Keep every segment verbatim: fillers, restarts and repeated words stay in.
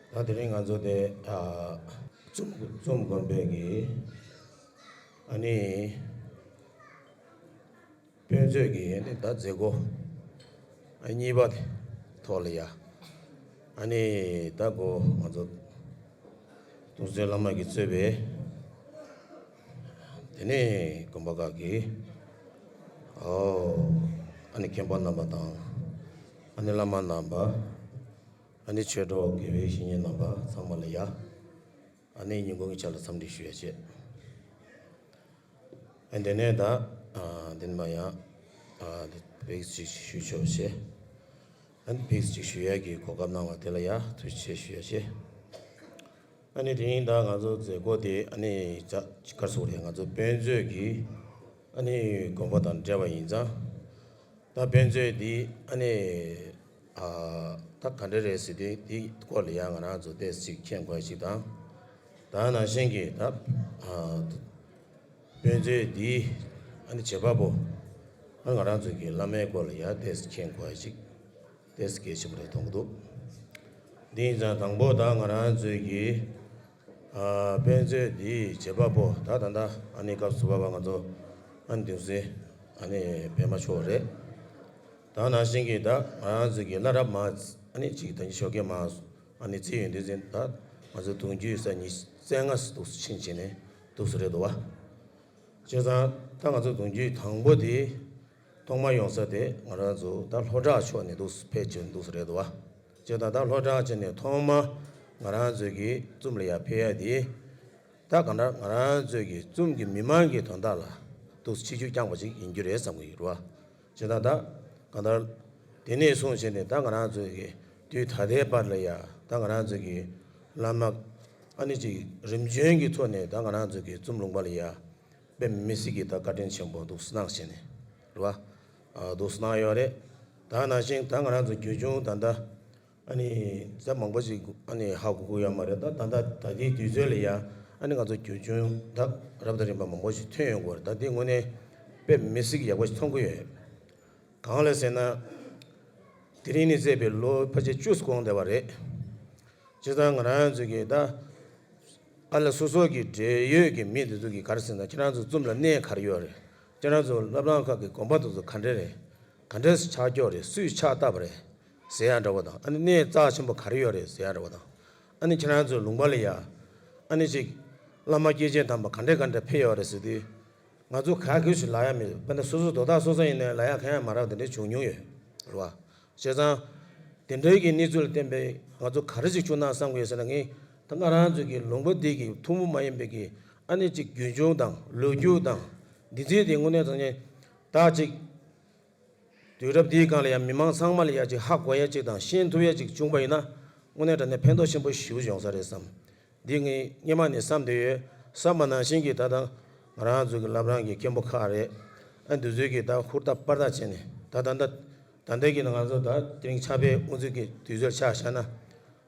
ད་དེ་རིང་ང་ཚོ་དེ་ཨ་ཙུམ་ཙུམ་དགོན་པའི་གི་ཨ་ནི་དཔེ་མཛོད་ཀྱི་ཨ་ནི་ད་མཛད་སྒོ་ཨ་གཉིས་པ་དེ་ཐོག་ལ་ཡ། ཨ་ནི་ད་གོ་ང་ཚོ་གདུང་སྲས་བླ་མ་གིས་གཙོས་པའི་དེ་ནས་དགོན་པ་ཁག་གི་ཨོ་ཨ་ནི་མཁན་པོ་རྣམ་པ་དང་ཨ་ནི་བླ་མ་རྣམ་པ། ཨ་ནི་ཆོས་གྲོགས་དགེ་བའི་བཤེས་གཉེན་རྣམ་པ་ཚང་མ་ལ་ཡ། ཨ་ནི་ཉིན་གུང་གི་ཆ་ལ་འཚམས་འདྲི་ཞུ་ཡ་བྱེད། ཨ་འདི་ནས་ད་ཨ་འདི་ནས་མ་ཡ་ཨ་འདི་བེག་ཅིག་ཞུ་ཆོག་བྱེད། ཨ་ནི་བེག་ཅིག་ཞུ་ཡ་གི་གོ་སྐབས་གནང་བ་དེ་ལ་ཡ་ཐུགས་རྗེ་ཆེ་ཞུ་ཡ་བྱེད། ཨ་ནི་དེ་རིང་ད་ང་ཚོ་མཛད་སྒོ་དེ་ཨ་ནི་ཅ་གར་སོང་རེད། ང་ཚོ་དཔེ་མཛོད་ཀྱི་ཨ་ནི་དགོན་པ་དང་འབྲེལ་བ་ཡིན་ཙང་། ད་དཔེ་མཛོད་འདི་ཨ་ནི་ཨ་ད་ག་འདྲ་རེད་ཟེར་དུས་འདི་སྐོར་ལ་ཡང་ང་རང་ཚོ་ཏོག་ཙམ་མཁྱེན་དགོས་ཞིག་དང་། ད་ནང་བཞིན་གྱི་ད་ཨ་དཔེ་མཛོད་འདི་ཨ་ནི་བྱེད་པ་པོ་ཨ་ང་རང་ཚོ་གི་བླ་མའི་སྐོར་ལ་ཡང་ཏོག་ཙམ་མཁྱེན་དགོས་ཞིག་ཏོག་ཙམ་གལ་ཆེན་པོ་རེད་མཐོང་གི་འདུག་འདི་ཡིན་ཙང་དང་པོ་ད་ང་རང་ཚོའི་གི་ཨ་དཔེ་མཛོད་འདིའི་བྱེད་པ་པོ་ད་ད་ལྟ་ཨ་ནི་སྐབས་སུ་བབ་པ་ང་ཚོ་ཨ་ནི་གདུང་སྲས་ཨ་ནི་པད་མ་མཆོག་རེད། ད་ནང་བཞིན་གྱི་ད་ང་རང་ཚོའི་གི་བླ་རབས་མ་ཨ་ནི་གཅིག་ད་ནི་ཞོགས་ཀས་མ་ཨ་ནི་རྩིས་ཡོད་འདི་ཚོ་ད་ང་ཚོ་གདུང་རྒྱུད་ས་ཉི་ཤུ་རྩ་ལྔ་སུ་འདུག་སུ་ཕྱིན་བྱས་ནས་འདུག་སུ་རེད་འདུག་བ། བྱས་ཙང་ད་ང་ཚོ་གདུང་རྒྱུད་དང་པོ་དེ་ཐོག་མ་ཡོང་ས་དེ་ང་རང་ཚོ་ད་ལྷོ་བྲག་ཕྱོགས་ནས་འདུག་སུ་ཕེབས་བྱས་འདུག་སུ་རེད་འདུག་བ། བྱས་ཙང་ད་ལྷོ་བྲག་ཕྱོགས་ནས་ཐོག་མ་ང་རང་ཚོའི་གི་ཙུམ་ལ་ཡར་ཕེབས་ཡ་དེ་ད་གང་ལྟར་ང་རང་ཚོའི་གི་ཙུམ་གྱི་མི་མང་གི་དོན་དག་ལ་འདུག་སུ་ཆིབས་བསྒྱུར་བསྐྱངས་པ་ཞིག་ཡིན་རྒྱུ་རེད་བསམ་གི་ཡོད་རེད་བ། བྱས་ཙང་ད་གང་ལྟར་དེ་ནས་བཟུང་བྱས་ནས་ད་ང་རང་ཚོའི་གི་དུས་ད་ལྟའི་བར་ལ་ཡ་ད་ང་རང་ཚོའི་གི་བླ་མ་ཨ་ནི་ཅིག་རིམ་བྱོན་གྱི་ཐོག་ནས་ད་ང་རང་ཚོའི་གི་ཙུམ་ལུང་པ་ལ་ཡ་དཔེ་མི་སྲིད་ཀྱི་ད་བཀའ་དྲིན་ཆེན་པོ་འདུག་སུ་གནང་བྱས་ནས་རེད་བ། ཨ་འདུག་སུ་གནང་ཡོད་རེད། ད་ནང་བཞིན་ད་ང་རང་ཚོ་རྒྱུན་འཁྱོངས་ད་ལྟ་ཨ་ནི་ད་མང་པོ་ཞིག་ཨ་ནི་ཧ་གོ་གི་ཡོད་མ་རེད། ད་ད་ལྟ་ད་ལྟའི་དུས་ཚོད་ལ་ཡ་ཨ་ནི་ང་ཚོ་རྒྱུན་འཁྱོངས་ད་རབ་དང་རིམ་པ་མང་པོ་ཞིག་ཐོན་ཡོང་གི་ཡོད་རེད། ད་འདི་དངོས་གནས་དཔེ་མི་སྲིད་ཀྱི་ཡག་པོ་ཞིག་མཐོང་གི་ཡོད། གང་ལ་ཟེར་ན། དེ་རིང་ནས་བཙས་པའི་ལོ་ཕལ་ཆེར་བཅུ་ཙམ་འགོར་བསྡད་པ་རེད། བྱས་ཙང་ང་རང་ཚོ་གིས་ད་ཨ་ལ་སོ་སོ་གི་འབྲེལ་ཡོད་ཀྱི་མི་དེ་ཚོ་གིས་ག་རེ་ཟེར་ན། ཁྱེད་རང་ཚོ་ཙུམ་ལ་གནས་ག་རེ་ཡོད་རེད། ཁྱེད་རང་ཚོ་བླ་བྲང་ཁག་གི་དགོན་པ་དེ་ཚོ་ག་འདྲ་རེད། ག་འདྲ་ཆགས་ཀྱོག་རེད། སུས་ཕྱག་བཏབ་པ་རེད་ཟེར་ཡ་འདྲ་བོ་དང་། ཨ་ནི་གནས་རྩ་ཆེན་པོ་ག་རེ་ཡོད་རེད་ཟེར་ཡ་འདྲ་བོ་དང་། ཨ་ནི་ཁྱེད་རང་ཚོའི་ལུང་པ་ལ་ཡ་ཨ་ནི་ཅིག་བླ་མ་སྐྱེས་ཆེན་དམ་པ་ག་འདྲ་ག་འདྲ་ཕེབས་ཡོད་རེད་ཟེར་དུས། ང་ཚོ་ག་གེ་ཞིག་ལབ་ཡ་མེད། དཔེར་ན་སོ་སོ་དོ་བདག་སོ་སོ་ཡིན་ནའི་ལབ་ཡ་གང་ཡང་མ་རག་དེ་འདྲ་བྱུང་མྱོང་ཡོད་རེད་བ། བྱས་ཙང་དེ་འདྲའི་གི་གནས་ཚུལ་ལ་བརྟེན་པའི་ང་ཚོ་ག་རེ་ཞིག་བྱུང་ན་བསམ་གི་ཡོད་ཟེར་ན། ངས་ད་ང་རང་ཚོ་གི་ལུང་པ་འདི་གི་ཐུན་མོང་མ་ཡིན་པའི་གི་ཨ་ནི་ཅིག་རྒྱུན་འཁྱོངས་དང་ལོ་རྒྱུས་དང་འདི་ཚོའི་དེ་དངོས་གནས་དྲང་གནས་ད་ཅིག་དུས་རབས་འདིའི་སྒང་ལ་ཡང་མི་མང་ཚང་མ་ལ་ཡ་ཅིག་ཧ་གོ་ཡ་ཅིག་དང་ཤེས་ཐུབ་ཡ་ཅིག་བྱུང་པ་ཡིན་ན་དངོས་གནས་དྲང་གནས་ཕན་ཐོགས་ཆེན་པོ་ཞེ་པོ་ཡོང་ས་རེད་བསམ། འདི་ངས་སྔོན་མ་ནས་བསམ་བསྡད་ཡོད། བསམ་པ་ནང་བཞིན་གྱི་ད་ལྟ་ང་རང་ཚོ་གི་བླ་བྲང་གི་མཁན་པོ་ཁག་རེད། ཨ་འདི་ཚོས་ཀྱི་ད་ཧུར་ཐག་པར་ཐག་བྱས་ནས་ད་ད་ལྟ་ད་ལྟ་གི་ང་ཚོ་ད་དེ་རིང་ཕྱག་དཔེ་དབུ་འཛུགས་ཀྱི་དུས་ཚོད་ཆ་བཞག་ན་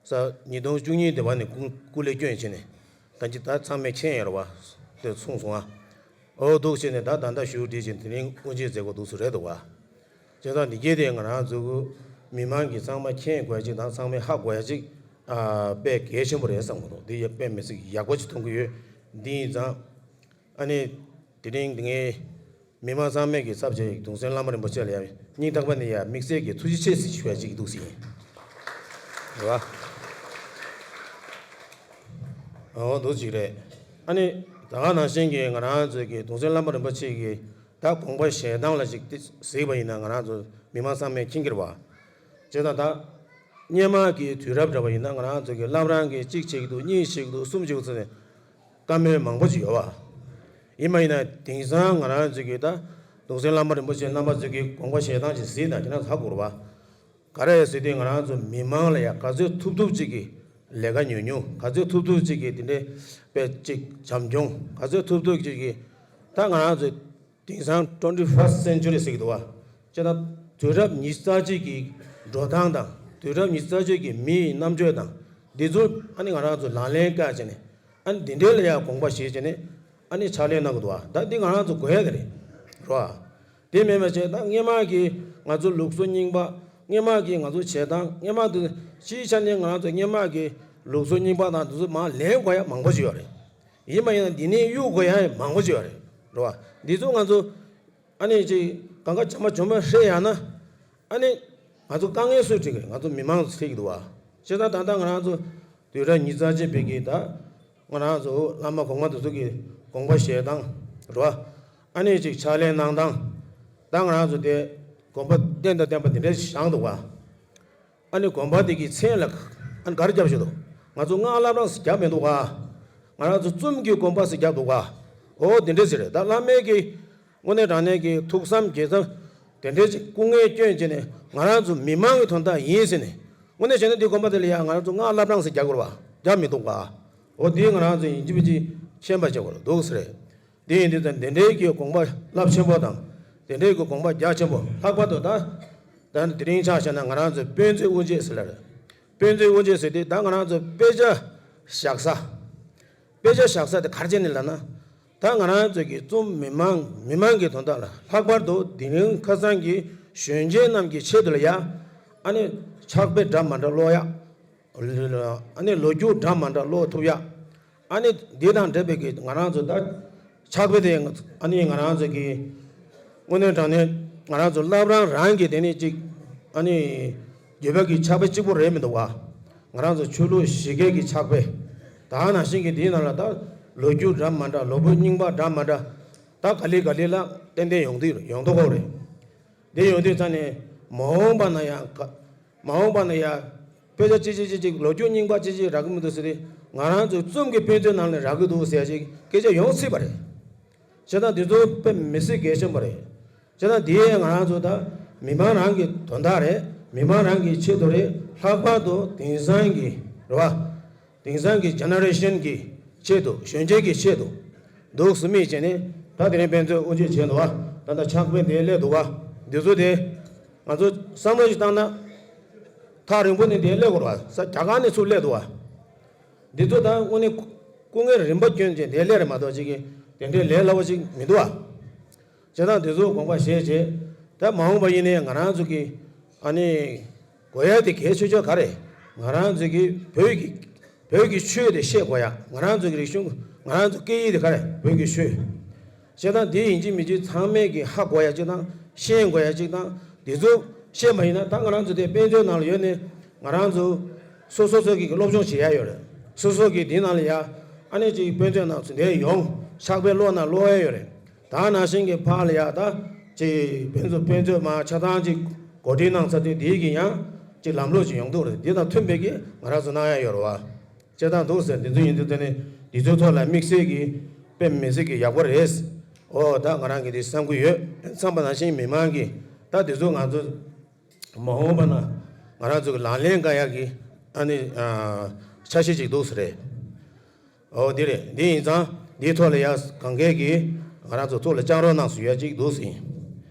ས་ཉིས་སྟོང་བཅུ་གཉིས་དེ་བ་ནས་སྐུ་སྐུ་ལས་བསྐྱོན་བྱས་ནས་ད་ཅི་ད་ཚང་མས་མཁྱེན་ཡོད་རེད་བ། དེ་གསུངས་སོང་ཨ། འོ་འདུག་བྱས་ནས་ད་ད་ལྟ་བཞུགས་བསྒྲིགས་བྱས་དེ་རིང་དབུ་འབྱེད་མཛད་སྒོ་འདུག་སུ་རེད་འདུག་བ། བྱས་ཙང་འདི་གས་དེ་ང་རང་ཚོ་མི་མང་གིས་ཚང་མ་མཁྱེན་དགོས་ཡ་ཅིག་དང་ཚང་མས་ཧ་གོ་ཡ་ཅིག་ཨ་དཔེ་གལ་ཆེན་པོ་རེད་བསམ་གི་འདུག་འདི་ཡ་དཔེ་མི་སྲིད་ཡག་པོ་ཅིག་མཐོང་གི་ཡོད། འདི་ཡིན་ཙང་ཨ་ནི་དེ་རིང་འདི་ངའི་མི་མང་ཚང་མས་ཀྱི་ཚབ་བྱས་གདུང་སྲས་བླ་མ་རིན་པོ་ཆེ་ལ་ཡ་སྙིང་ཐག་པ་ནས་ཡ་དམིགས་བསལ་གྱི་ཐུགས་རྗེ་ཆེ་ཟེར་ཞུ་ཡ་ཅིག་འདུག་ཟིན། རེད་བ། འོ་འདུག་ཅིག་རེད། ཨ་ནི་ད་ག་ནང་བཞིན་གྱི་ང་རང་ཚོའི་གི་གདུང་སྲས་བླ་མ་རིན་པོ་ཆེ་གི་ད་དགོངས་པ་བཞེས་སྟངས་ལ་ཅིག་ཏི་གཟིགས་པ་ཡིན་ན་ང་རང་ཚོ་མི་མང་ཚང་མས་མཁྱེན་གྱི་རེད་བ། བྱས་ཙང་ད་སྔོན་མ་གི་དུས་རབས་འདྲ་བ་ཡིན་ན་ང་རང་ཚོ་གི་བླ་བྲང་གི་གཅིག་བྱེད་ཀྱི་འདུག་གཉིས་བྱེད་ཀྱི་འདུག་གསུམ་བྱེད་ཀྱི་འདུག་ཟེར་ནས་བཀའ་མོལ་མང་པོ་ཅིག་ཡོད་བ། ཡིན་མ་ཡིན་ན་དེང་སང་ང་རང་ཚོ་གི་ད་གདུང་སྲས་བླ་མ་རིན་པོ་ཆེ་རྣམ་པ་ཚོ་གི་དགོངས་པ་བཞེས་སྟངས་ཅིག་གཟིགས་ན་ཁྱེད་རང་ཚོ་ཧ་གོ་རེད་བ། ག་རེ་ཟེར་དུས་ང་རང་ཚོ་མི་མང་ལ་ཡ་ག་ཚོད་ཐུབ་ཐུབ་ཅིག་གི་ལས་ཀ་ཉུང་ཉུང་ག་ཚོད་ཐུབ་ཐུབ་ཅིག་གི་དེ་འདྲའི་དཔེ་ཅིག་བྱམས་སྐྱོང་ག་ཚོད་ཐུབ་ཐུབ་ཅིག་གི་ད་ང་རང་ཚོ་དེང་སང་twenty first century་ཟེར་གི་འདུག་བ། ཅེ་ན་དུས་རབས་ཉི་ཤུ་རྩ་གཅིག་གི་འགྲོ་སྟངས་དང་དུས་རབས་ཉི་ཤུ་རྩ་གཅིག་གི་མིའི་རྣམ་དཔྱོད་དང་འདི་ཚོ་ཨ་ནི་ང་རང་ཚོ་ལག་ལེན་བཀལ་བྱས་ནས་ཨ་ནི་འདི་འདྲའི་ལ་ཡ་དགོངས་པ་བཞེས་བྱས་ནས་ཨ་ནི་ཕྱག་ལས་གནང་གི་འདུག་བ། ད་འདི་ང་རང་ཚོ་དགོས་ཡ་དེ་རེད་རོ། དེ་མིན་པ་བྱས་ད་སྔོན་མ་གི་ང་ཚོ་ལུགས་སྲོལ་རྙིང་པ་སྔོན་མ་གི་ང་ཚོ་བྱེད་སྟངས་སྔོན་མ་དུ་སྤྱིའི་ཆ་ནས་ང་རང་ཚོ་སྔོན་མ་གི་ ལུགས་སྲོལ་རྙིང་པ་དང་དེ་ཚོ་མར་ལེན་དགོས་ཡ་མང་པོ་ཞིག་ཡོད་རེད། ཡིན་པ་ཡིན་ན་འདི་ནས་གཡུག་དགོས་ཡ་ཡང་མང་པོ་ཞིག་ཡོད་རེད། རེད་བ། འདི་ཚོ་ང་ཚོ་ཨ་ནི་ཅིག་གང་ག་བྱ་མ་བྱུང་མ་ཧྲེ་ཡང་ན། ཨ་ནི་ང་ཚོ་དཀའ་ངལ་སུས་འཕྲད་ཀྱི་རེད། ང་ཚོ་མི་མང་ཚོས་འཕྲད་ཀྱི་འདུག་བ། བྱས་ཙང་ད་ལྟ་ང་རང་ཚོ་དུས་རབས་ཉི་ཤུ་རྩ་གཅིག་པའི་གི་ད་ང་རང་ཚོ་བླ་མ་གོང་མ་དེ་ཚོ་གི་དགོངས་པ་བཞེས་སྟངས་རེད་བ། ཨ་ནི་ཅིག་ཕྱག་ལས་གནང་སྟངས། ད་ང་རང་ཚོ་དེ་དགོན་པ་རྟེན་དང་བརྟེན་པ་དེ་འདྲ་ཞིག་བཞེངས་འདུག་བ། ཨ་ནི་དགོན་པ་དེ་གི་མཚན་ལ་ཨ་ནི་ག་རེ་བརྒྱབ་བཞག་འདུག་ང་ཚོ་སྔགས་བླ་བྲང་ཟེར་བརྒྱབ་མི་འདུག་ག་ང་རང་ཚོ་ཙུམ་གྱི་དགོན་པ་ཟེར་བརྒྱབ་འདུག་ག་འོ་དེ་འདྲ་ཟེར་རེད། ད་བླ་མའི་གི་དངོས་གནས་དྲང་གནས་ཀྱི་ཐུགས་བསམ་དགྱེས་བསམ་དེ་འདྲའི་ཅིག་སྐུ་ངལ་བསྐྱོན་བྱས་ནས་ང་རང་ཚོ་མི་མང་གི་དོན་དག་ཡིན་ཟེར་ནས། དངོས་གནས་བྱས་ན་འདི་དགོན་པ་དེ་ལ་ཡང་ང་རང་ཚོ་སྔགས་བླ་བྲང་ཟེར་རྒྱག་དགོས་རེད་བ། རྒྱག་མི་འདུག་ག་འོ་དེ་ང་རང་ཚོ་ཡིན་གཅིག་མིན་གཅིག་མཁྱེན་པ་བྱེད་དགོས་རེད་འདུག་ཟེར་རེད། དེ་ཡིན་དུས་ད་དེ་འདྲའི་གི་དགོངས་པ་རླབས་ཆེན་པོ་དང་། དེ་འདྲའི་གི་དགོངས་པ་རྒྱ་ཆེན་པོ། ལྷག་པར་དུ་ད་ད་དེ་རིང་ཆ་བཞག་ན་ང་རང་ཚོ་དཔེ་མཛོད་དབུ་འབྱེད་ཟེར་ལ་རེད། དཔེ་མཛོད་དབུ་འབྱེད་ཟེར་དུས་ད་ང་རང་ཚོ་དཔེ་ཆ་བཞག་ས། དཔེ་ཆ་བཞག་ས་དེ་ག་རེ་བྱས་ནས་ལབ་ན། ད་ང་རང་ཚོ་གི་ཙུམ་མི་མང་མི་མང་གི་དོན་དག་ལ། ལྷག་པར་དུ་དེ་རིང་ཁ་སང་གི་གཞོན་སྐྱེས་རྣམས་ཀྱི་ཆེད་དུ་ལ་ཡ། ཨ་ནི་ཕྱག་དཔེ་འདྲ་མ་འདྲ་ཀློག་ཡ། ཨ་ནི་ལོ་རྒྱུས་འདྲ་མ་འདྲ་ཀློག་ཐུབ་ཡ། ཨ་ནི་འདི་དང་འབྲེལ་བའི་གི་ང་རང་ཚོ་ད་ཕྱག་དཔེ་དེ་ཨ་ནི་ང་རང་ཚོ་གི་དངོས་གནས་དྲང་གནས་ང་རང་ཚོ་བླ་བྲང་རང་གི་དེ་ནི་ཅིག་ཨ་ནི་བརྒྱུད་པ་གི་ཕྱག་དཔེ་གཅིག་པོ་རེད་མི་འདུག་བ། ང་རང་ཚོ་ཆོས་ལུགས་གཞི་བཀའ་གི་ཕྱག་དཔེ། ད་ནང་བཞིན་གི་འདིའི་ནང་ལ་ད་ལོ་རྒྱུས་འདྲ་མ་འདྲ། ལོ་རྒྱུས་རྙིང་པ་འདྲ་མ་འདྲ། ད་ག་ལེ་ག་ལེ་ལ་ཏན་ཏན་ཡོང་དུས་ཡོང་དུས་ཀོ་རེད། འདི་ཡོང་དུས་ཙང་ནས་མ་འོངས་པ་ན་ཡང་ག་མ་འོངས་པ་ན་ཡང་དཔེ་ཆ་ཅི་ཅི་ཅི་ཅིག་ལོ་རྒྱུས་རྙིང་པ་ཅི་ཅི་རག་གི་མི་འདུག་ཟེར་ཏེ། ང་རང་ཚོའི་ཙུམ་གྱི་དཔེ་མཛོད་ནང་ནས་རག་གི་འདུག་ཟེར་ཅིག་སྐད་ཆ་ཡོང་སྲིད་པ་རེད། བྱས་ཙང་འདི་ཚོ་དཔེ་མི་སྲིད་གལ་ཆེན་པོ་རེད། བྱས་ཙང་འདི་ཡས་ང་རང་ཚོ་ད་མི་མང་རང་གི་དོན་དག་རེད། མི་མང་རང་གི་ཆེད་དུ་རེད། ལྷག་པར་དུ་དེང་སང་གི་རེད་བ། དེང་སང་གི་ཇེ་ནེ་རེ་ཤན་གྱི་ཆེད་དུ། གཞོན་སྐྱེས་ཀྱི་ཆེད་དུ་འདུག་སེ་མིག་བྱས་ནས་ད་དེ་རིང་དཔེ་མཛོད་དབུ་འབྱེད་བྱས་འདུག་བ། ད་ལྟ་ཕྱག་དཔེ་དེ་སླེབས་འདུག་བ། འདི་ཚོ་དེ་ང་ཚོ་བསམ་བློ་ཞིག་བཏང་ན། ཐག་རིང་པོ་ནས་དེ་སླེབས་དགོས་རེད་བ། ས་རྒྱ་གར་ནས་ཚུར་སླེབས་འདུག་བ། འདི་ཚོ་ད་དངོས་གནས་སྐུ་ངལ་རིམ་པ་བསྐྱོན་བྱས་དེ་སླེབས་རེད་མ་གཏོགས་ཅིག་གི་དེ་འདྲའི་ལས་སླ་བོ་ཞིག་མི་འདུག་བ། བྱས་ཙང་དེ་ཚོ་དགོངས་པ་བཞེས་བྱས། ད་མ་འོངས་པ་ཡིན་ནའི་ང་རང་ཚོ་གི་ཨ་ནི་དགོས་ཡ་དེ་གལ་ཆེ་ཤོས་ག་རེ། ང་རང་ཚོ་གི་བོད་ཀྱི་བོད་ཀྱི་ཆོས་དེ་ཤེས་དགོས་ཡ། ང་རང་ཚོ་གི་རིག་གཞུང་། ང་རང་ཚོ་སྐད་ཡིག་དེ་ག་རེ། བོད་ཀྱི་ཆོས། བྱས་ཙང་དེ་ཡིན་གཅིག་མིན་གཅིག་ཚང་མས་ཀྱི་ཧ་གོ་ཡ་གཅིག་དང་། ཤེས་དགོས་ཡ་གཅིག་དང་། དེ་ཚོ་ཤེས་པ་ཡིན་ན་ད་ང་རང་ཚོ་དེ་དཔེ་མཛོད་ནང་ལ་ཡོད་ནས་ང་རང་ཚོ་སོ་སོ་སོ་གི་སློབ་སྦྱོང་བྱེད་ཡ་ཡོད་རེད། སོ་སོ་གི་དེ་ནང་ལ་ཡ་ཨ་ནི་ཅིག་དཔེ་མཛོད་ནང་ཚུར་འདིར་ཡོང་། ཕྱག་དཔེ་ཀློག་ན་ཀློག་ཡ་ཡོད་རེད། ད་ནང་བཞིན་གྱི་ཕར་ལ་ཡ་ད་ཅིག་དཔེ་མཛོད་དཔེ་མཛོད་མ་ཆ་ཚང་ཅིག་གོ་སྒྲིག་གནང་ཚར་དུས་དེའི་གི་ཡང་ཅིག་ལམ་ལུགས་ཅིག་ཡོང་གི་འདུག་རེད། དེ་དང་མཐུན་པའི་གི་ང་རང་ཚོ་གནང་ཡ་ཡོད་རེད་བ། བྱས་ཙང་འདུག་ཟེར། འདི་ཚོ་ཡིན་དུས་དེ་ནི་འདི་ཚོའི་ཐོག་ལ་དམིགས་བསལ་གྱི་དཔེ་མི་སྲིད་ཀྱི་ཡག་པོ་རེད། ཨོ་ད་ང་རང་གིས་འདི་བསམ་གྱི་ཡོད། བསམ་པ་ནང་བཞིན་མི་མང་གིས་ད་འདི་ཚོ་ང་ཚོ་མ་འོངས་པ་ན་ང་རང་ཚོ་གི་ལག་ལེན་འགེལ་ཡག་གི་ཨ་ནི་ཨ་འཆར་གཞི་ཅིག་འདུག་ཟེར་རེད། ཨོ་འདི་རེད། འདི་ཡིན་ཙང་འདིའི་ཐོག་ལ་ཡ་གང་གས་ཀྱིས་ང་རང་ཚོ་ཐུགས་ལ་བཅངས་རོགས་གནང་ཟེར་ཡ་ཅིག་འདུག་ཟེར།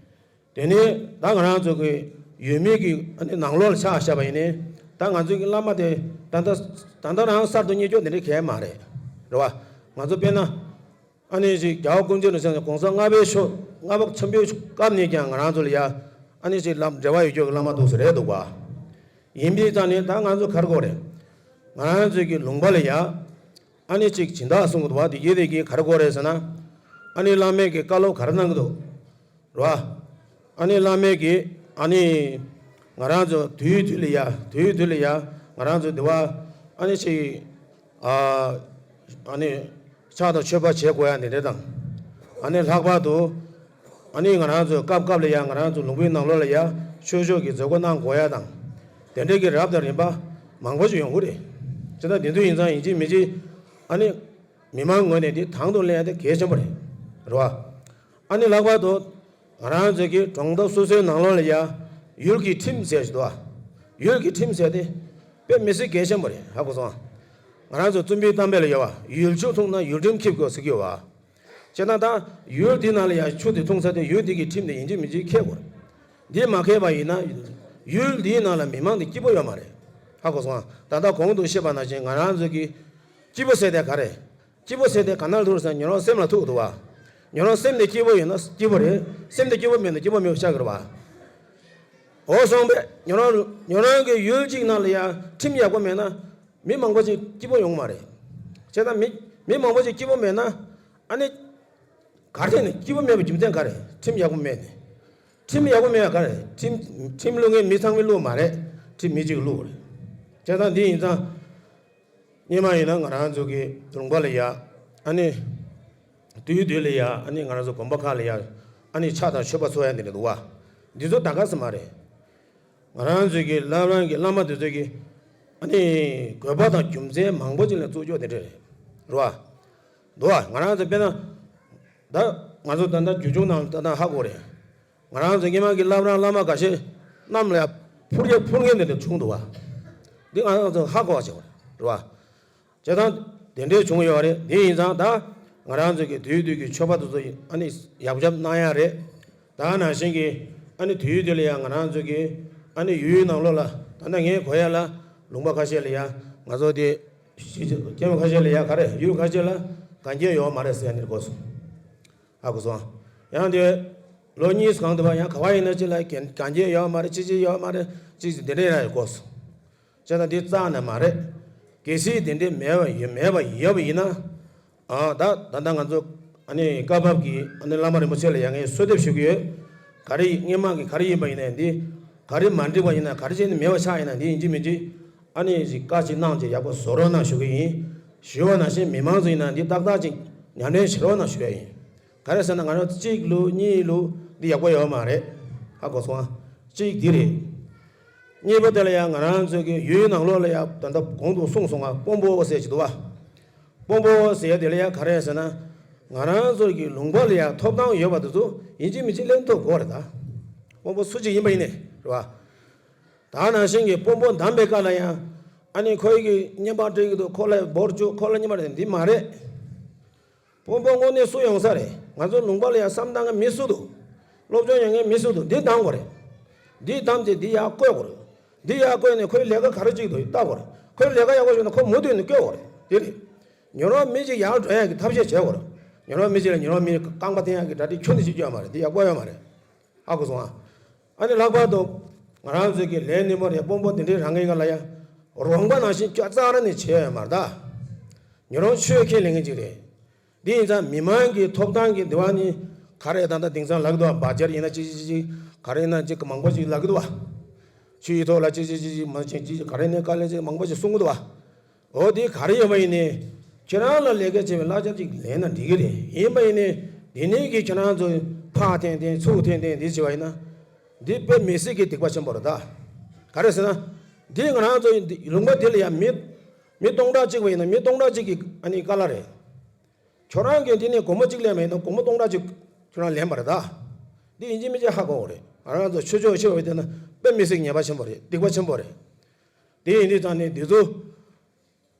དེ་ནས་ད་ང་རང་ཚོ་གི་ཡུལ་མི་གི་ཨ་ནི་ནང་ལོགས་ལ་ཆ་བཞག་པ་ཡིན་ནའི། ད་ང་ཚོ་གི་བླ་མ་དེ་ད་ལྟ་ད་ལྟ་རང་གསར་དུ་རྙེད་རྒྱུ་དེ་འདྲ་གང་ཡང་མ་རེད། རེད་བ། ང་ཚོ་དཔེར་ན་ཨ་ནི་ཅིག་རྒྱལ་བ་ཀུན་མཁྱེན་དང་གོང་ས་ལྔ་པའི་ཆོས། ལྔ་པ་ཆེན་པོའི་སྐབས་ནས་ཀྱང་ང་རང་ཚོ་ལ་ཡ་ཨ་ནི་ཅིག་ལམ་འབྲེལ་བ་ཡོད་རྒྱུ་གི་བླ་མ་འདུག་ཟེར་རེད་འདུག་བ། ཡིན་པའི་ཙང་ནས་ད་ང་ཚོ་ག་རེ་དགོས་རེད། ང་རང་ཚོ་གི་ལུང་པ་ལ་ཡ་ཨ་ནི་ཅིག་སྦྱིན་བདག་གསུང་གི་འདུག་བ། དེ་གི་དེ་གི་ག་རེ་དགོས་རེད་ཟེར་ན། ཨ་ནི་བླ་མས་ཀྱི་བཀའ་སློབ་ག་རེ་གནང་གི་འདུག་རེད་བ། ཨ་ནི་བླ་མས་ཀྱི་ཨ་ནི་ང་རང་ཚོ་དུས་དུས་ལ་ཡ། དུས་དུས་ལ་ཡ་ང་རང་ཚོ་འདི་བ་ཨ་ནི་ཅིག་ཨ་ཨ་ནི་ཕྱག་དང་མཆོད་པ་བྱེད་དགོས་ཡ་འདི་འདྲ་དང་། ཨ་ནི་ལྷག་པར་དུ་ཨ་ནི་ང་རང་ཚོ་སྐབས་སྐབས་ལ་ཡ་ང་རང་ཚོ་ལུང་པའི་ནང་ལོགས་ལ་ཡ་ཆོས་ཕྱོགས་ཀྱི་མཛད་སྒོ་གནང་དགོས་ཡ་དང་། དེ་འདྲའི་གི་རབ་དང་རིམ་པ་མང་པོ་ཞིག་ཡོང་གི་རེད། ཅི་ལྟར་དེ་འདྲ་ཡིན་ཙང་ཡིན་གཅིག་མིན་གཅིག་ཨ་ནི་མི་མང་ངོས་ནས་འདི་དང་དུ་ལེན་ཡ་དེ་གལ་ཆེན་པོ་རེད། རེད་བ། ཨ་ནི་ལྷག་པར་དུ་ང་རང་ཚོ་གི་གྲོང་རྡལ་སོ་སོའི་ནང་ལོགས་ལ་ཡ་ཡུལ་གྱི་ཁྲིམས་ཟེར་ཞིག་འདུག་བ། ཡུལ་གྱི་ཁྲིམས་ཟེར་དེ་དཔེ་མི་སྲིད་གལ་ཆེན་པོ་རེད། ཧ་གོ་སོང་ང་། ང་རང་ཚོ་བཙུན་པའི་གཏམ་དཔེ་ལ་ཡོད་བ། ཡུལ་ཆུ་འཐུང་ན་ཡུལ་ཁྲིམས་འཁྱེར་དགོས་ཟེར་གྱི་ཡོད་བ། བྱས་ན་ད་ཡུལ་འདི་ནང་ལ་ཡ་ཆུ་དེ་འཐུང་ཚར་དུས་ཡུལ་འདི་གི་ཁྲིམས་དེ་ཡིན་གཅིག་མིན་གཅིག་འཁྱེར་དགོས་རེད། འདི་མ་འཁྱེར་བ་ཡིན་ན་ཡུལ་འདིའི་ནང་ལ་མི་མང་དེ་སྐྱིད་པོ་ཡོད་མ་རེད། ཧ་གོ་སོང་ང་། ད་ལྟ་གོང་དུ་བཤད་པ་ནང་བཞིན་ང་རང་ཚོ་གི་སྐྱིད་པོ་ཟེར་དེ་ག་རེ། སྐྱིད་པོ་ཟེར་དེ་ག་ནས་ཐུག་ཟེར་ན་ཉོན་རང་སེམས་ལ་ཐུག་འདུག་བ། ཉོན་རང་སེམས་དེ་སྐྱིད་པོ་ཡོད་ན་སྐྱིད་པོ་རེད། སེམས་དེ་སྐྱིད་པོ་མེད་ན་སྐྱིད་པོ་མེད་པ་ཆགས་ཀྱི་རེད་བ། འོ་སོང་པས། ཉོན་རང་ཉོན་རང་གི་ཡུལ་གཅིག་ནང་ལ་ཡ་ཁྲིམས་ཡག་པོ་མེད་ན། མི་མང་པོ་ཅིག་སྐྱིད་པོ་ཡོང་མ་རེད། བྱས་ཙང་མི་མི་མང་པོ་ཅིག་སྐྱིད་པོ་མེད་ན་ཨ་ནི་ག་རེ་ནས་སྐྱིད་པོ་མེད་པའི་རྒྱུ་མཚན་ག་རེ། ཁྲིམས་ཡག་པོ་མེད་ནས། ཁྲིམས་ཡག་པོ་མེད་པ་ག་རེ། ཁྲིམས་ཁྲིམས་བླུག་མཁན་མི་ཚང་མས་བླུག་མ་རེད། ཁྲིམས་མི་གཅིག་བླུག་རེད། བྱས་ཙང་འདི་ཡིན་ཙང་སྔོན་མ་ཡིན་ན་ང་རང་ཚོ་གི་ལུང་པ་ལ་ཡ་ཨ་ནི་དུས་དུས་ལ་ཡ་ཨ་ནི་ང་རང་ཚོ་དགོན་པ་ཁག་ལ་ཡ་ཨ་ནི་ཕྱག་དང་མཆོད་པ་འཚོགས་ཡ་འདི་འདྲ་འདུག་བ། འདི་ཚོ་ད་ག་ས་མ་རེད། ང་རང་ཚོའི་གི་བླ་བྲང་གི་བླ་མ་དེ་ཚོའི་གི་ཨ་ནི་དགོས་པ་དང་རྒྱུ་མཚན་མང་པོ་ཅིག་ལ་བཙུགས་ཆོག་དེ་འདྲ་རེད། རེད་བ། འདུག་བ། ང་རང་ཚོ་དཔེར་ན་ད་ང་ཚོ་ད་ལྟ་རྒྱུ་ཆུང་ནང་ད་ལྟ་ཧ་གོ་རེད། ང་རང་ཚོ་སྔོན་མ་གི་བླ་བྲང་བླ་མ་འགའ་ཤས་གནམ་ལ་ཕུར་ཡ་ཕུར་མཁན་དེ་འདྲ་བྱུང་འདུག་བ། འདི་ང་རང་ཚོ་ཧ་གོ་བ་བྱེད་དགོས་རེད། རེད་བ། བྱས་ཙང་དེ་འདྲའི་བྱུང་ཡོད་རེད། དེ་ཡིན་ཙང་ད་ང་རང་ཚོ་གི་དུས་དུས་ཀྱི་མཆོད་པ་དེ་ཚོ་ཨ་ནི་ཡག་ཡག་གནང་ཡ་རེད། ད་ནང་བཞིན་གྱི་ཨ་ནི་དུས་དུས་ལ་ཡང་ང་རང་ཚོ་གི་ཨ་ནི་ཡུལ་ནང་ལོགས་ལ་ད་ལྟ་ངས་གོ་ཡ་ལ་ལུང་པ་ཁ་ཤས་ལ་ཡང་ང་ཚོ་དེ་སྐྱེ་བོ་ཁ་ཤས་ལ་ཡང་ག་རེ་ཡུལ་ཁ་ཤས་ལ་གན་རྒྱ་ཡོད་མ་རེད་ཟེར་ནས་གོ་སོང་། ཧ་གོ་སོང་། ཡང་དེ་ལོ་གཉིས་སུ་གང་དུ་བ་ཡང་ག་བ་ཡིན་ན་ཅི་ལ་གན་གན་རྒྱ་ཡོད་མ་རེད། ཅི་ཅི་ཡོད་མ་རེད། ཅི་ཅི་དེ་འདྲ་ཡང་གོ་སོང་། བྱས་ཙང་འདི་རྩ་ནས་མ་རེད། གལ་སྲིད་དེ་འདྲའི་མེད་པ་ཡོད་མེད་པ་ཡོད་པ་ཡིན་ན། ཨ་ད་ད་ལྟ་ང་ཚོ་ཨ་ནི་བཀའ་བབས་ཀྱི་ཨ་ནི་བླ་མ་རིན་པོ་ཆེ་ལ་ཡང་ངས་གསོལ་འདེབས་ཞུ་གི་ཡོད། ག་རེ་ཡིན་སྔོན་མ་གི་ག་རེ་ཡིན་པ་ཡིན་ནའི་འདི་ག་རེ་མ་འགྲིག་པ་ཡིན་ན་ག་རེ་བྱས་ནས་མེད་པ་ཆགས་ཡིན་ན་འདི་ཡིན་གཅིག་མིན་གཅིག་ཨ་ནི་ཅིག་བཀའ་ཅིག་གནང་ཅིག་ཡག་པོ་བཟོ་རོགས་གནང་ཞུ་གི་ཡིན། ཞུ་བ་ནང་བཞིན་མི་མང་ཚོ་ཡིན་ན་འདི་ཏག་ཏག་ཅིག་ཉམས་ལེན་བྱེད་རོགས་གནང་ཞུ་ཡ་ཡིན། ག་རེ་ཟེར་ན་ང་རང་གཅིག་ལུགས་གཉིས་ལུགས་འདི་ཡག་པོ་ཡོད་མ་རེད། ཧ་གོ་སོང་ཨ། གཅིག་འདི་རེད། གཉིས་པ་དེ་ལ་ཡང་ང་རང་ཚོའི་གི་ཡུལ་ནང་ལོགས་ལ་ཡང་ད་ལྟ་གོང་དུ་གསུངས་སོང་ང་དཔོན་པོ་ཟེར་གྱི་འདུག་བ། དཔོན་པོ་ཟེར་དེ་ལ་ཡང་ག་རེ་ཟེར་ན། ང་རང་ཚོའི་གི་ལུང་པ་ལ་ཡང་ཐོབ་ཐང་ཡོད་པ་དེ་ཚོ་ཡིན་གཅིག་མིན་གཅིག་ལེན་ཐུབ་དགོས་རེད་ད། དཔོན་པོ་སུ་གཅིག་ཡིན་པ་ཡིན་ནའི་རེད་བ། ད་ནང་བཞིན་གྱི་དཔོན་པོ་བདམས་པའི་སྐབས་ལ་ཡང་ཨ་ནི་ཁོའི་གི་བསྙེན་པ་སྤྲད་ཀྱི་འདུག་ཁོ་ལ་འབོར་བཅུག་ཁོ་ལ་བསྙེན་པ་སྤྲད་འདི་མ་རེད། དཔོན་པོ་དངོས་གནས་སུ་ཡོང་ས་རེད། ང་ཚོ་ལུང་པ་ལ་ཡང་བསམ་བཏང་མཁན་མི་སུ་འདུག་སློབ་སྦྱོང་ཡོད་མཁན་མི་སུ་འདུག་འདི་བདམས་དགོས་རེད། འདི་བདམས་ཏེ་འདི་ཡར་བསྐོས་དགོས་རེད། འདི་ཡར་བསྐོས་ནས་ཁོའི་ལས་ཀ་ག་རེ་བྱེད་ཀྱི་འདུག་ལྟ་དགོས་རེད། ཁོའི་ལས་ཀ་ཡག་པོ་བྱུང་ན་ཁོ་མུ་མཐུད་ནས་བསྐོས་དགོས་རེད། དེ་རེད། ཉོ་རོགས་མི་གཅིག་ཡར་འགྲོ་ཡག་གི་ཐབས་ཤེས་བྱེད་དགོས་རེད། ཉོ་རོགས་མི་གཅིག་ལ་ཉོ་རོགས་མི་རྐང་པ་འཐེན་ཡག་གི་གྲ་སྒྲིག་ཁྱོན་ནས་བྱེད་རྒྱུ་ཡོད་མ་རེད། འདི་ཡག་པོ་ཡོད་མ་རེད། ཧ་གོ་སོང་ཨ། ཨ་ནི་ལྷག་པར་དུ་ང་རང་ཚོའི་གི་ལས་སྣེ་མོ་རེད། དཔོན་པོ་དེ་འདྲའི་རང་གི་ང་ལ་ཡ་རོགས་པ་ནང་བཞིན་སྐྱ་རྩ་ར་ནས་བྱས་ཡོད་མ་རེད་ད། ཉོ་རོགས་ཆོས་ཁས་ལེན་མཁན་ཅིག་རེད། འདི་ཡིན་ཙང་མི་མང་གི་ཐོབ་ཐང་གི་འདི་བ་ནི་ག་རེ་ད་ལྟ་དེང་སང་ལབ་ཀྱི་འདུག་བ། བ་ཇར་ཡིན་ན་ཅི་ཅི་ཅི་ཅི་ག་རེ་ཡིན་ན་ཅི་མང་པོ་ཅིག་ལབ་ཀྱི་འདུག་བ། ཆུ་ཡི་ཐོག་ལ་ཅི་ཅི་ཅི་ཅི་མ་ཅི་ཅི་ག་རེ་ནས་དཀའ་ལས་ཅི་མང་པོ་ཅིག་གསུང་གི་འདུག་བ། འོ་དེ་ག་རེ་ཡོད་པ་ཡིན་ནའི། ཁྱེད་རང་ལ་ལས་ཀ་བྱེད་པའི་གླ་ཆ་ཅིག་ལེན་ན་འགྲིག་གི་རེད། ཡིན་པ་ཡིན་ནའི་འདི་ནས་ཀྱི་ཁྱེད་རང་ཚོ་ཕར་འཐེན་འཐེན་ཚུར་འཐེན་འཐེན་འདི་བྱས་པ་ཡིན་ན། འདི་དཔེ་མི་སྲིད་ཀྱི་སྡིག་པ་ཆེན་པོ་རེད་ད། ག་རེ་ཟེར་ན། འདི་ང་རང་ཚོ་ཡི་འདི་ལུང་པ་འདི་ལ་ཡང་མི་མི་སྟོང་ཕྲག་གཅིག་པ་ཡིན་ན་མི་སྟོང་ཕྲག་གཅིག་གི་ཨ་ནི་དཀའ་ལས་རེད། ཁྱོད་རང་གིས་འདི་ནས་སྒོར་མོ་གཅིག་ལེན་པ་ཡིན་ན་སྒོར་མོ་སྟོང་ཕྲག་གཅིག་ཁྱོད་རང་ལེན་པ་རེད་ད། འདི་ཡིན་གཅིག་མིན་གཅིག་ཧ་གོ་དགོས་རེད། ང་རང་ཚོ་ཆོས་ཕྱོགས་ཕྱོགས་ཡོད་དེ་ན་དཔེ་མི་སྲིད་ཉེས་པ་ཆེན་པོ་རེད། སྡིག་པ་ཆེན་པོ་རེད། དེ་ཡིན་དུས་ཙང་ནས་འདི་ཚོ་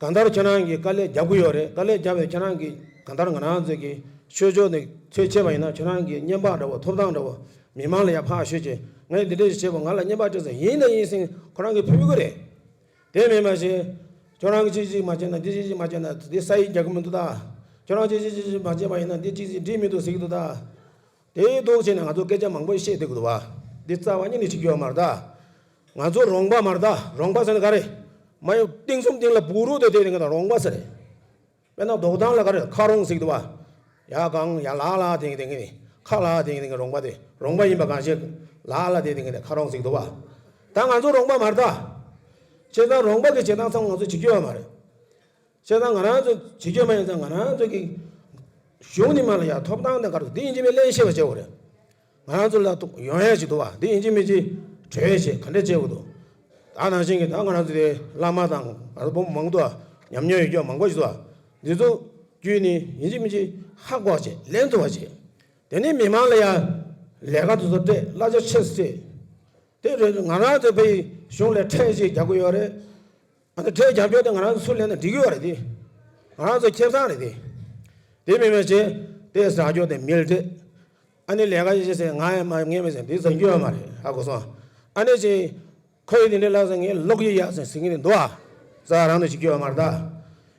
གང་ལྟར་ཁྱེད་རང་གིས་དཀའ་ལས་རྒྱབ་ཀྱི་ཡོད་རེད། དཀའ་ལས་རྒྱབ་པའི་ཁྱེད་རང་གིས་གང་ལྟར་ང་རང་ཚོ་གི་ཆོས་ཕྱོགས་ནས་ཚོད་ཆེ་བ་ཡིན་ན་ཁྱེད་རང་གིས་བསྙེན་པ་འདྲ་བོ་ཐོབ་ཐང་འདྲ་བོ་མི་མང་ལ་ཡང་ཕར་ཞུས་བྱས་ངས་འདི་འདྲ་ཞིག་བྱས་པ་ང་ལ་བསྙེན་པ་སྤྲད་ཟེར་ཡིན་ན་ཡིན་ཟིན་ཁོ་རང་གིས་ཕུལ་གི་རེད། དེ་མིན་པ་ཞིག་ཁྱོད་རང་གིས་ཅི་ཞིག་མ་བྱས་ན་འདི་ཅི་ཞིག་མ་བྱས་ན་འདི་ས་ཡིག་རྒྱག་གི་མི་འདུག་ད། ཁྱོད་རང་ཅི་ཞིག་ཅི་ཞིག་མ་བྱས་པ་ཡིན་ན་འདི་ཅི་ཞིག་འགྲིག་མི་འདུག་ཟེར་གི་འདུག་ད། དེའི་ཐོག་ཆེ་ནས་ང་ཚོ་སྐད་ཆ་མང་པོ་བཤད་བསྡད་ཀྱི་འདུག་བ། འདི་རྩ་བ་ཉིད་ནས་བྱེད་རྒྱུ་ཡོད་མ་རེད་ད། ང་ཚོ་རོང་པ་མ་རེད་ད། རོང་པ་ཟེར་ན་ག་རེ། མ་ཡོང་སྟེང་གསུམ་སྟེང་ལ་སྦུག་རུ་དེ་དེ་ནི་ང་ཚོ་རོང་པ་ཟེར་རེད། དཔེར་ན་རྡོག་ཐང་ལ་ག་རེ་ཁ་རོང་ཟེར་གྱི་འདུག་བ། ཡ་གང་ཡ་ལ་ལ་དེ་དེ་ནི་ཁ་ལ་དེ་དེ་རོང་པ་དེ་རོང་པ་ཡིན་པ་གང་ཤེས། ལ་ལ་དེ་དེ་ཁ་རོང་ཟེར་གྱི་འདུག་བ། ད་ང་ཚོ་རོང་པ་མ་རེད་ད། བྱས་ཙང་རོང་པ་གི་བྱེད་སྟངས་ཚང་མ་ང་ཚོ་བྱེད་རྒྱུ་ཡོད་མ་རེད། བྱས་ཙང་ང་རང་ཚོ་བྱེད་རྒྱུ་མ་ཡིན་ཙང་ང་རང་ཚོ་གི་གཞུང་ནས་མ་ལ་ཡ་ཐོབ་ཐང་དང་ག་རེ་འདི་ཡིན་གཅིག་མིན་གཅིག་གླེང་ཤེས་པ་བྱེད་དགོས་རེད། ང་རང་ཚོ་ལ་ཐུག་ཡོང་ཡ་ཞིག་འདུག་བ། འདི་ཡིན་གཅིག་མིན་གཅིག་གྲོས་བྱེད་ག་འདྲ་བྱེད་དགོས་འདུག་ད་ནང་བཞིན་གྱི་ད་ང་རང་ཚོ་དེ་བླ་མ་དང་ང་ཚོ་བུ་མོ་མང་འདུག་བ། ཉམས་མྱོང་ཡོད་རྒྱུ་མང་པོ་ཞིག་འདུག་བ། འདི་ཚོ་བརྒྱུད་ནས་ཡིན་གཅིག་མིན་གཅིག་ཧ་གོ་བ་བྱེད་ལན་ཐུབ་པ་བྱེད། དེ་ནས་མི་མང་ལ་ཡ་ལས་ཀ་དེ་ཚོ་སྤྲད་གླ་ཆ་ཆེ་སེ་སྤྲད། དེ་རེད། ང་རང་ཚོ་བོད་གཞུང་ལ་ཁྲལ་ཞིག་རྒྱག་གི་ཡོད་རེད། ཨ་ནི་ཁྲལ་རྒྱག་རྒྱུ་དེ་ང་རང་ཚོ་ཚུར་ལེན་ན་འགྲིག་གི་ཡོད་རེད་དེ། ང་རང་ཚོ་ཁེ་བཟང་རེད་དེ། དེ་མིན་པའི་ཆེད་དེ་ཟ་རྒྱུ་དེ་མིལ་ཏེ། ཨ་ནི་ལས་ཀ་ཡིན་ཞེས་ཟེར་ང་ཡང་མ་ངས་མི་ཟེར་འདི་ཟ་རྒྱུ་ཡོད་མ་རེད། ཧ་གོ་སོང་། ཨ་ནི་ཅི། ཁོ་ཡིས་དེ་འདྲའི་ལབ་ཟེར་ངས་ལོག་ཡི་ཡ་ཟེར་ཟེར་གི་འདུག་ཨ། ཟ་རང་དུ་ཞིག་རྒྱུ་ཡོད་མ་རེད་ད།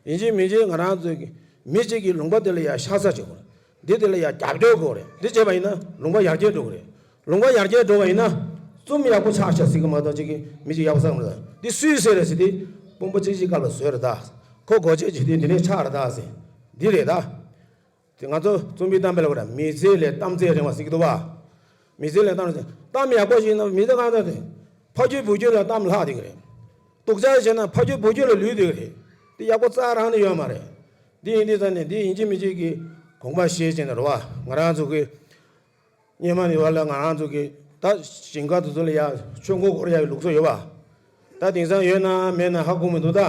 ཡིན་གཅིག་མིན་གཅིག་ང་རང་ཚོའི་མི་གཅིག་གི་ལུང་པ་དེ་ལ་ཡ་ཤ་ཚ་བྱེད་དགོས། འདི་དེ་ལ་ཡ་རྒྱབ་སྐྱོར་དགོས་རེད། འདི་བྱས་པ་ཡིན་ན་ལུང་པ་ཡར་རྒྱས་འགྲོ་གི་རེད། ལུང་པ་ཡར་རྒྱས་འགྲོ་བ་ཡིན་ན། རྩོམ་ཡག་པོ་ཆགས་ཤག་ཟེར་གི་མ་གཏོགས་ཅིག་གི་མི་གཅིག་ཡག་པོ་བསམ་མི་འདུག་འདི་སུས་ཟེར་རེད་ཟེར་དུས། དཔོན་པོ་གཅིག་གཅིག་སྐབས་ལ་བཟོས་རེད་ད། ཁོ་སྒོ་ཕྱེ་བྱེད་དུས་འདི་ནས་ཆགས་རེད་ད་ཟེར། འདི་རེད་ད། དེ་ང་ཚོ་རྩོམ་པའི་གཏམ་དཔེ་ལ་བར་མི་ཚེ་ལས་གཏམ་ཚེ་རིང་བ་ཟེར་གྱི་འདུག་བ། མི་ཚེ་ལས་གཏམ་གཏམ་ཡག་པོ་ཞིག་ན་མི་ཚེ་གང་ཚ་དེ། ཕ་རྒྱུད་བུ་རྒྱུད་ལ་གཏམ་ལྷག་བསྡད་ཀྱི་རེད། སྡུག་ཅག་བྱས་ན་ཕ་རྒྱུད་བུ་རྒྱུད་ལ་ལུས་བསྡད་ཀྱི་རེད། དེ་ཡག་པོ་རྩ་རང་ནས་ཡོད་མ་རེད། འདི་ཡིན་དུས་ཙང་ནས་འདི་ཡིན་གཅིག་མིན་གཅིག་གི་དགོངས་པ་བཞེས་བྱས་ནས་རེད་བ། ང་རང་ཚོ་གི་སྔོན་མ་ནས་བར་ལ་ང་རང་ཚོ་གི་ད་ཞིང་ཁ་དེ་ཚོ་ལ་ཡ་ཆོས་འཁོར་སྐོར་ཡ་ཡི་ལུགས་སྲོལ་ཡོད་པ། ད་དེང་སང་ཡོད་ན་མེད་ན་ཧ་གོ་མི་འདུག་ད།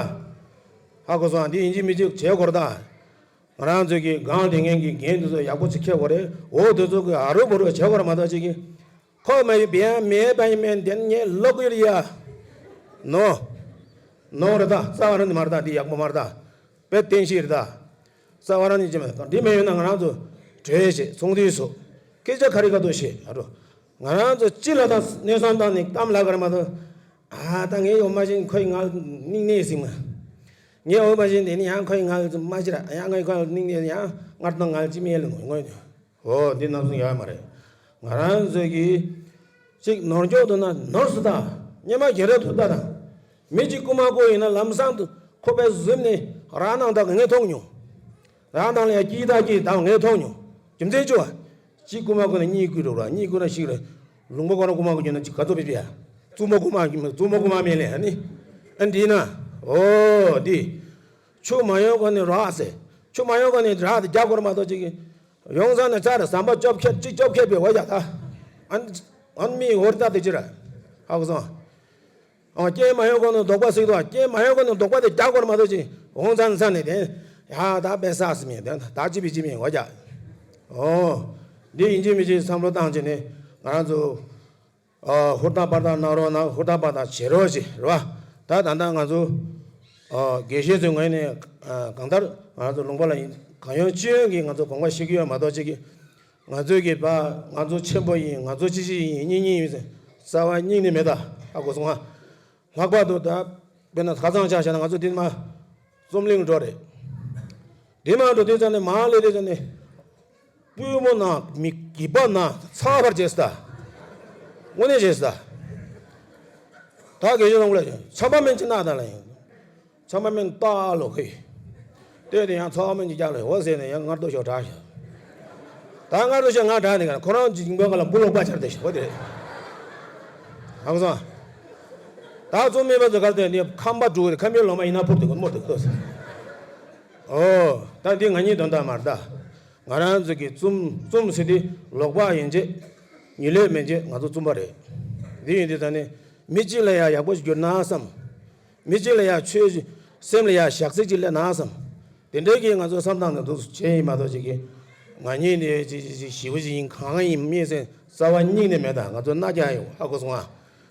ཧ་གོ་སོང་། འདི་ཡིན་གཅིག་མིན་གཅིག་བྱེད་དགོས་རེད་ད། ང་རང་ཚོ་གི་སྒང་དེ་ངན་གི་འགན་དེ་ཚོ་ཡག་པོ་ཅིག་འཁྱེར་དགོས་རེད། འོ་དེ་ཚོ་གི་ཨ་རུ་མུ་རུ་བྱེད་དགོས་རེད་མ་གཏོགས་ཅིག་གི། ཁོ་མ་ཡི་བེ་ཡ་མེ་བ་ཡི་མེ་འདན་ངས་ལོག་ཡོད་ཡ། ནོ། ནོ་རེད་ད། རྩ་བ་རང་ནི་མ་རེད་ད། འདི་ཡག་པོ་མ་རེད་ད། དཔེ་བསྟན་བཤིག་རེད་ད། རྩ་བ་རང་ནི་ཅི་མ་རེད། འདི་མ་ཡོད་ན་ང་རང་ཚོ་གྲོས་བྱེད་ཚོང་འདུས་སུ་སྐད་ཆ་ག་རེ་ག་དུ་བཤད་ཨ་རོ། ང་རང་ཚོ་ཅི་ལ་ད་གནས་སྟངས་སྟངས་ནི་གཏམ་ལ་ག་རེ་མ་གཏོགས། ཨ་ད་ངས་ཡོང་མ་བཞིན་ཁོའི་ངལ་སྙིང་ནད་ཟིན་མ། ངས་འོས་པ་བཞིན་དེ་ནི་ཡང་ཁོའི་ངལ་མ་ཅི་ར་ཡང་ངའི་ཁོའི་སྙིང་ནད་ཡང་སྔར་དང་ངལ་ཅི་མེད་ལ་ངོས་ངོས་ནས། འོ་འདི་རྣམ་གསུམ་ཡོད་མ་རེད། ང་རང་ཚོས་ཀྱིས་ཅིག་ནོར་འཇོག་ཏུ་ན་ནོར་སུ་ད་སྙེ་མ་རྒྱལ་རབས་ཐུབ་ད་དང་། མི་གཅིག་རྐུ་མ་རྐུ་ཡིན་ན་ལམ་སང་དུ་ཁོ་པས་བཟུམ་ནས་རང་ནང་དག་ངས་མཐོང་མྱོང་། རང་ནང་ལ་ཡ་སྐྱིད་ད་སྐྱིད་ད་ངས་མཐོང་མྱོང་། རྒྱུ་མཚན་ཅི་བ། གཅིག་རྐུ་མ་རྐུ་ན་གཉིས་རྐུ་རུ་ར་གཉིས་རྐུ་ན་ཞིག་རེད། ལུང་པ་ཁོ་ན་རྐུ་མ་རྐུ་རྒྱུ་ན་ཅིག་ག་ཚོད་པེ་པེ་ཡ། བཙུན་མ་རྐུ་མ་རྐུ་མ་བཙུན་མ་རྐུ་མ་མེད་ལས་ཨ་ནི། ཨ་འདི་ན། འོ་འདི། ཆུ་མ་ཡོང་གོ་ནི་རག་ཟེར། ཆུ་མ་ཡོང་གོ་ནི་རག་དེ་རྒྱག་གོ་ར་མ་གཏོགས་ཅིག་གི། ཡོང་ས་ནས་ཚར་ཟམ་པ་བཅོ་བརྒྱད་གཅིག་བཅོ་བརྒྱད་པའི་འོ་ཡ་ད། ཨན་ཨན་མི་འོར་ད་དེ་ཅི་ར། ཧ་གོ་སོང་། ཨོ་རྐྱེན་མ་ཡོང་གོ་ནི་ལྡོག་པ་སྲིད་དོ། རྐྱེན་མ་ཡོང་གོ་ནི་ལྡོག་པ་དེ་རྒྱག་གོ་ར་མ་གཏོགས་ཅིག་འོང་ས་ནས་ས་ནས་དེ། ཡ་ད་པེ་ས་སི་མི་དེ་ད་ཅི་བི་ཅི་མི་འོ་ཡ། ཨོ། འདི་ཡིན་གཅིག་མིན་གཅིག་བསམ་བློ་བཏང་བྱས་ནས་ང་རང་ཚོ། ཨ་ཧུར་ཐག་པར་ཐག་གནང་རོགས་གནང་། ཧུར་ཐག་པར་ཐག་བྱེད་རོགས་བྱེད་རོགས། ད་ད་ལྟ་ང་ཚོ་ཨ་དགེ་བཤེས་ཚོའི་ངོས་ནས་ཨ་གང་ལྟར་ང་ཚོ་ལུང་པ་ལ་ཡིན་གང་ཡོང་ཅི་ཡོང་གིས་ང་ཚོ་དགོངས་པ་བཞེས་ཀྱི་ཡོད་མ་གཏོགས་ཅིག་གིས་ང་ཚོའི་གི་པ་ང་ཚོ་ཆེན་པོ་ཡིན། ང་ཚོ་ཅི་ཞིག་ཡིན་གཉིས་གཉིས་ཡིན་ཟེར་རྩ་བ་གཉིས་ནས་མེད་ད། ཧ་གོ་སོང་ང་། ལྷག་པར་དུ་ད་དཔེར་ན་ཁ་སང་ཆ་བཞག་ན་ང་ཚོ་འདི་མ་རྩོམ་གླེང་འགྲོ་རེད། འདི་མ་འགྲོ་དུས་ཙམ་ནས་མ་ལས་དུས་ཙམ་ནས། པུས་མོ་ན་མི་གི་པ་ན་ཚ་བར་བྱེད་ས། དངོས་གནས་བྱེད་ས། ད་དགེ་བཤེས་ལུང་པ་ལ་ཆམ་པ་མེད་ཅི་ན་ད་ལ་ཡིན། ཆམ་པ་མེད་ཏག་ལོ་ཁོས། ལྟོས་དེ་ཡང་ཚ་བ་མེད་ཅི་རྒྱག་ལ་འོ་ཟེར་ནས་ཡང་ངར་ལྟོ་ཤོག་དྲག་ཤག་ད་ངར་ལྟོ་ཤོག་ང་དྲག་ནས་ག་ཁོ་རང་ཅིག་མགོན་ག་ལ་འབུ་ལོག་པ་ཆར་དེ་ཤོག་དེ་རེད། ཧ་གོ་སོང་། ད་རྩོམ་མེད་པ་ཚོ་གར་དེ་ནི་ཁམས་པ་འབྲུག་ཁམས་པའི་ལོ་མ་ཡིན་ན་ཕུར་དེ་གོ་མོར་དེ་གོ་ཟེར། ཨོ། ད་འདི་ང་གཉིས་དོན་དག་མ་རེད་ད། ང་རང་ཚོ་གི་རྩོམ་རྩོམ་ཟེར་དེ་ལོག་པ་ཡིན་ཅེས། ཉིན་ལས་མིན་ཅེས་ང་ཚོ་རྩོམ་པ་རེད། འདི་ཡིན་དུས་ད་ནི་མི་གཅིག་ལ་ཡང་ཡག་པོ་ཞིག་གྱུར་ན་བསམ། མི་གཅིག་ལ་ཡང་ཆོས་ཤིག་སེམས་ལ་ཡང་ཞག་ཚིག་ཅིག་སླེབས་ན་བསམ། དེ་འདྲའི་གི་ང་ཚོ་བསམ་སྟངས་ནང་དུ་བྱས་ཡིན་མ་གཏོགས་ཅིག་གི། ང་གཉིས་ནི་ཅིག་ཅིག་ཅིག་ཞི་བ་ཞིག་ཡིན་གང་ཡིན་མིན་ཟེར་རྩ་བ་གཉིས་ནས་མེད་ད། ང་ཚོ་རྣ་རྒྱ་ཡོད་ཧ་གོ་སོང་ཨ།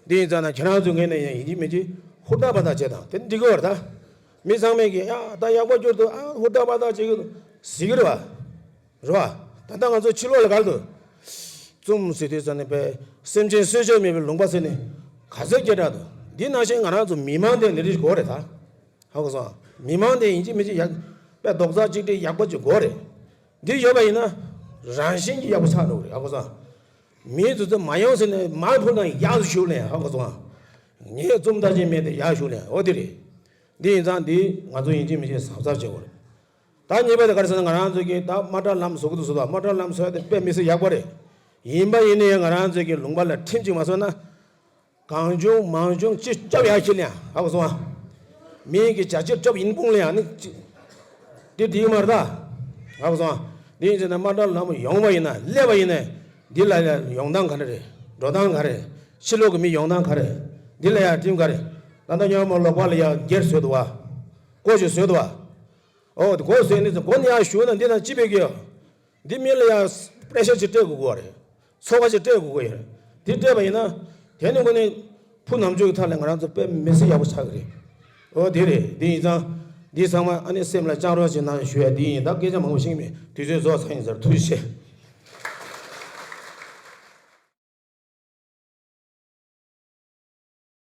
འདི་ཡིན་ཙང་ན་ཁྱེད་རང་ཚོ་ངས་ནས་ཡང་ཡིན་གཅིག་མིན་གཅིག་ཧུར་ཐག་པ་ཐག་བྱེད་དང་དེ་འགྲིག་གི་བར་ད། མི་ཚང་མས་ཀྱིས་ཡ་ད་ཡག་པོ་གྱུར་འདུག་ཨ་ཧུར་ཐག་པ་ཐག་བྱེད་ཀྱི་འདུག་ཟེར་གྱི་རེད་བ། རེད་བ། ད་ལྟ་ང་ཚོ་ཕྱི་ལོགས་ལ་ག་རེ་འདུག་རྩོམ་ཟེར་དུས་ཙམ་ནས་པས་སེམས་ཅན་གསོད་བྱ་མེད་པའི་ལུང་པ་ཟེར་ནས་ག་ཚོད་སྐད་གྲགས་འདུག་འདི་ནང་བཞིན་ང་རང་ཚོ་མི་མང་དེ་འདི་འདྲ་ཞིག་དགོས་རེད་ད། ཧ་གོ་སོང་། མི་མང་དེ་ཡིན་གཅིག་མིན་གཅིག་ཡག་པས་རྡོག་རྩ་གཅིག་སྒྲིལ་ཡག་པོ་ཅིག་དགོས་རེད། འདི་ཡོད་པ་ཡིན་ན་རང་བཞིན་གྱིས་ཡག་པོ་ཆགས་འགྲོ་གི་རེད། ཧ་གོ་སོང་། མི་དེ་ཚོ་མ་ཡོང་ཟེར་ནས་མར་འཕུར་ན་ཡག་ཏུ་ཞུགས་ལེན། ཧ་གོ་སོང་། ངས་རྩོམ་ལྟ་ཅན་མེད་དེ་ཡག་ཞུགས་ལེན་འོ་དེ་རེད། འདི་ཡིན་ཙང་འདི་ང་ཚོ་ཡིན་གཅིག་མིན་གཅིག་གཟབ་གཟབ་བྱེད་དགོས་རེད། ད་གཉིས་པ་དེ་ག་རེ་ཟེར་ན་ང་རང་ཚོ་གིས་ད་དམག་གྲ་ལམ་བཟོ་གི་འདུག་བཟོ་ད་དམག་གྲ་ལམ་བཟོ་ཡ་དེ་དཔེ་མི་སྲིད་ཡག་པོ་རེད། ཡིན་པ་ཡིན་ནའི་ང་རང་ཚོ་གིས་ལུང་པ་ལ་ཁྲིམས་གཅིག་མ་བཟོ་ན། གང་བྱུང་མང་བྱུང་ཅི་སྐྱོབ་ཡག་ཁྱི་ལ་ཡང་ཧ་གོ་སོང་ཨ། མི་གི་བྱ་སྤྱོད་སྐྱོབ་ཡིན་སྤུངས་ལ་ཡང་ནི་ཅི། དེ་འགྲིག་མ་རེད་ད། ཧ་གོ་སོང་ཨ། དེ་ཡིན་ཟེར་ན་དམག་གྲ་ལམ་ཡོང་བ་ཡིན་ན་སླེབས་པ་ཡིན་ན། འདི་ལ་ཡང་ཡོང་སྟངས་ག་འདྲ་རེད། འགྲོ་སྟངས་ག་རེད། ཕྱི་ལོགས་ཀྱི་མི་ཡོང་སྟངས་ག་རེད། འདི་ལ་ཡང་ཁྲིམས་ག་རེད། ད་ལྟ་སྔོན་མ་ལོག་པ་ལ་ཡང་སྒེར་བཟོས་འདུག་བ། སྒོ་ཞིག་བཟོས་འདུག་བ། ཨོ་དེ་སྒོ་བཟོས་ནི་ཚེ་སྒོ་ནས་ཡར་ཞུགས་ན་འདི་ན་ཅི་ཕེབས་ཀྱི་ཡོད། འདི་མི་ལ་ཡང་པྲེ་ཤར་ཅིག་སྤྲད་དགོས་ཀྱི་རེད། ཚོར་བ་ཅིག་སྤྲད་དགོས་ཀྱི་ཡོད་རེད། འདི་སྤྲད་པ་ཡིན་ན། དེ་ནི་དངོས་གནས་ཕུ་ནམ་ཆོས་ཀྱི་ཐད་ལ་ང་རང་ཚོ་དཔེ་མི་སྲིད་ཡག་པོ་ཆགས་ཀྱི་རེད། ཨོ་དེ་རེད། འདི་ཡིན་ཙང་། འདི་ཚང་མ་ཨ་ནི་སེམས་ལ་བཅངས་རོགས་བྱེད་ན་ཞུ་ཡ་འདི་ཡིན། ད་སྐད་ཆ་མང་པོ་བཤད་ཀྱི་མེད། དུས་ཚོད་རྫོགས་ཚར་ཡིན་ཟེར། ཐུགས་རྗེ་ཆེ།